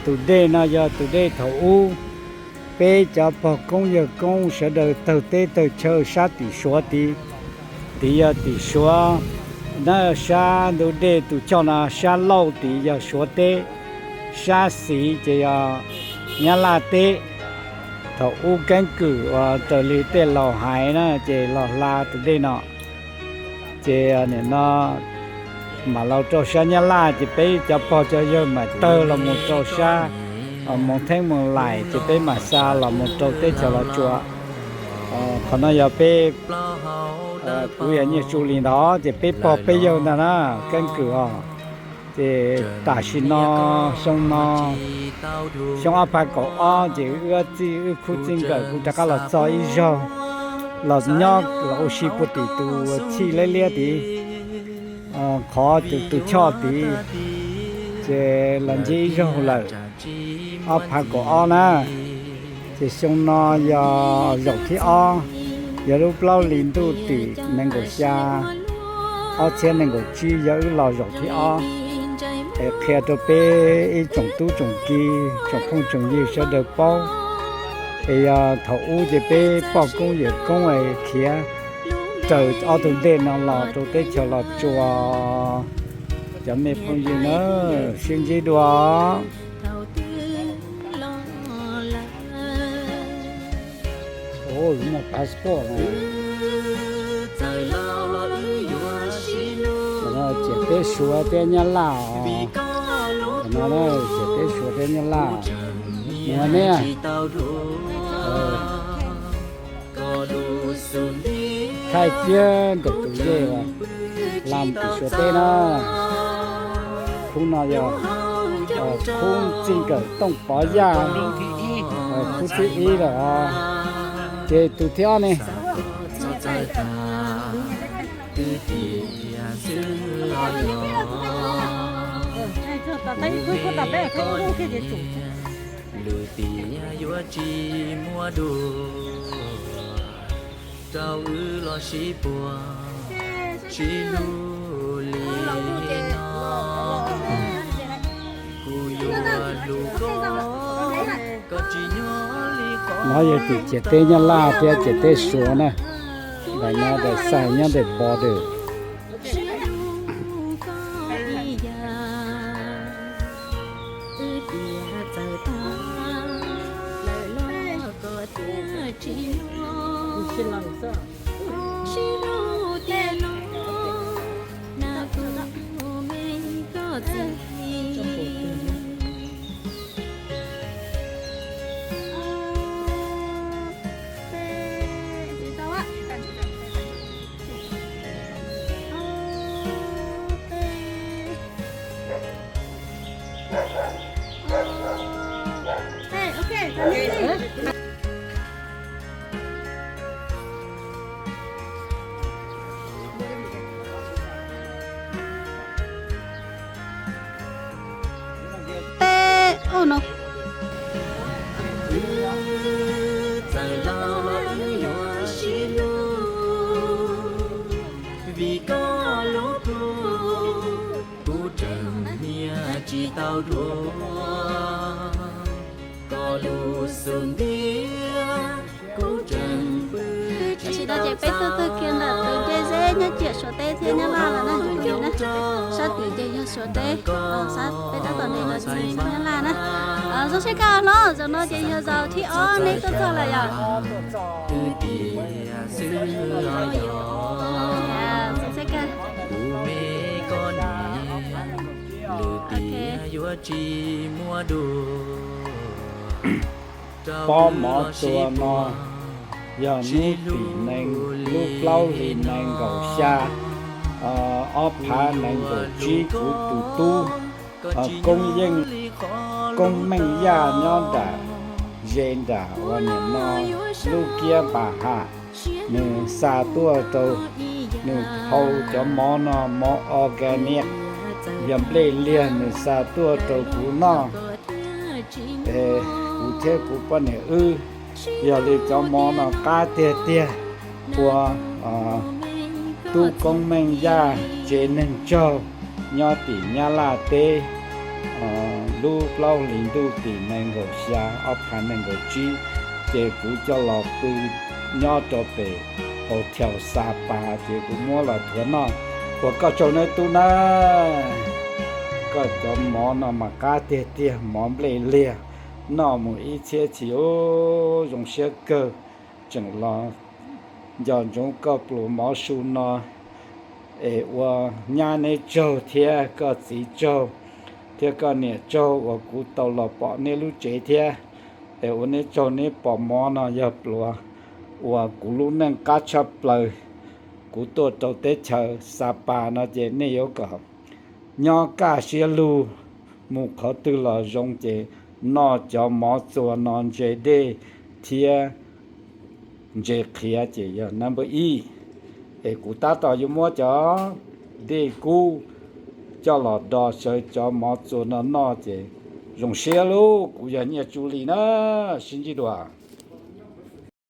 Tus dej no yog tus dej thaum ub peb cov pog koob yawg koob sawv daws tawg teb tawg chaw sab tim Suav tid. Tid yog tim Suav na, sab ntug dej tus choj no sab laug tid yog Suav teb, sab xis ces yog Nyab Laj teb. Thaum ub keeb kwm uas raws li tej laus hais na ces los hla tus dej no. Ces nim no mam los rau sab Nyab Laj ces peb cov pog cov yawg mam tawg los mus rau sab Moos Theeb Moos Laim ces peb mam xa los mus rau teb chaws Los Tsuas. Qhov no yog peb, kuv yog Nyiaj Tsu li ntawd ces peb pog peb yawg ntag na, keeb kwm os. Ces tam sim no, xyoo no, xyoo ob phav kaum ob ces wb txij wb khub txij nkawm kuj rov qab los txog ib zaug, los nyob los ua si puag tim tus txhij liab liab tid, qhov tus choj tid, ces los ntsib ib zaug lawm, ob phav kaum ob na. Ces xyoo no yog zaum thib ob, yog lub plaub hlis ntuj tim nees nkaum xya, ob txhiab nees nkaum tsib yog wb los zaum thib ob. Es qhia rau peb ib tsoom tub tsoom ki, tsoom phooj tsoom ywg sawv daws paub, es yog thaum ub ces peb pog koob yawm koob es khiav raws ob tug dej no los rau teb chaws Los Tsuas. Cov me phooj ywg na, sib ntsib dua. Ua, muaj passport no, ciam teb Suav thiab Nyab Laj os. No ciam teb Suav thiab Nyab Laj. Mus ne, thaij kiag ntawm tus dej hla mus tim Suav teb na. Khub no yog khub txij nkawm Tooj Pov Yaj, khub thib ib lawm os. Ces tus thib ob ne, lwm tiam yuav tsis muaj dua rau wb los sib puag sib hlub li no. Kuv yuav hlub koj, koj tsis nyob li qhov. No yog tim ciam teb Nyab Laj thiab ciam teb Suav na. Ntawm no ntawm xais nyob ntawm border. Teb ub no. Txawm laus los wb yuav sib hlub, vim koj lub kua muag kuv tseem hnia tsis tau dua. Koj lub xub ntiag kuv tseem pw tsis tau. Tam sim no ces peb tuaj txog kiag ntawm tus ncej zeb nyob ciam Suav teb thiab Nyab Laj lawm na, sab tim ces yog Suav teb, sab peb tab tom nres los ces Nyab Laj na. Zoo siab kawg no, zaum no ces yog zaum thib ob neb tuaj txog lawm yom? Zoo siab kawg. Pob mov tua no yog hnub tim nees, lub plaub hlis nees nkaum xya, ob phav nees nkaum tsib, kuv tus tub Koob Yeej, Koob Meej Yaj nyob nram, ze nram uas nim no lub kiab Npas Ham, nws xa tuaj rau, nws hau cov mov no, mov organic, yog nplej liag, nws xa tuaj rau kuv noj. Kuv thiab kuv poj niam wb, yog li cov mov no qab tiag tiag, ua tub Koob Meej Yaj tsev neeg tsaug. nyob tim Nyab Laj teb, lub plaub hlis ntuj tim nees nkaum xya ob phav nees nkaum tsib, ces kuv coj los pw nyob rau pem hotel Sapa, ces kuv muab los thuav noj. Ua koj tsaug nawb tub na, koj cov mov no mas qab tiag tiag, mov nplej liag, noj mus ib txhiab txhis ub zoo siab kawg. Tseem los nco ntsoov koj pluas mov su no, es ua nyab neb tsaug thiab koj txiv tsaug thiab koj niam tsaug uas kuv tau los pom neb lub tsev thiab. Es ua neb tsaug neb pom mov no yog pluas uas kuv lub neej qab tshaj plaws. Kuv tuaj rau teb chaws Sapa no ces nej yuav kom nyob kaj siab lug, mus qhov twg los zoo ces noj cov mov txuas no ntse dej thiab ntse qhiav ces yog number ib. Es kuv tab tom yuav muab cov dej kub coj los do xyaw cov mov txuas no noj ces zoo siab lauj. Kuv yog Nyiaj Tsu Lis na, sib ntsib dua.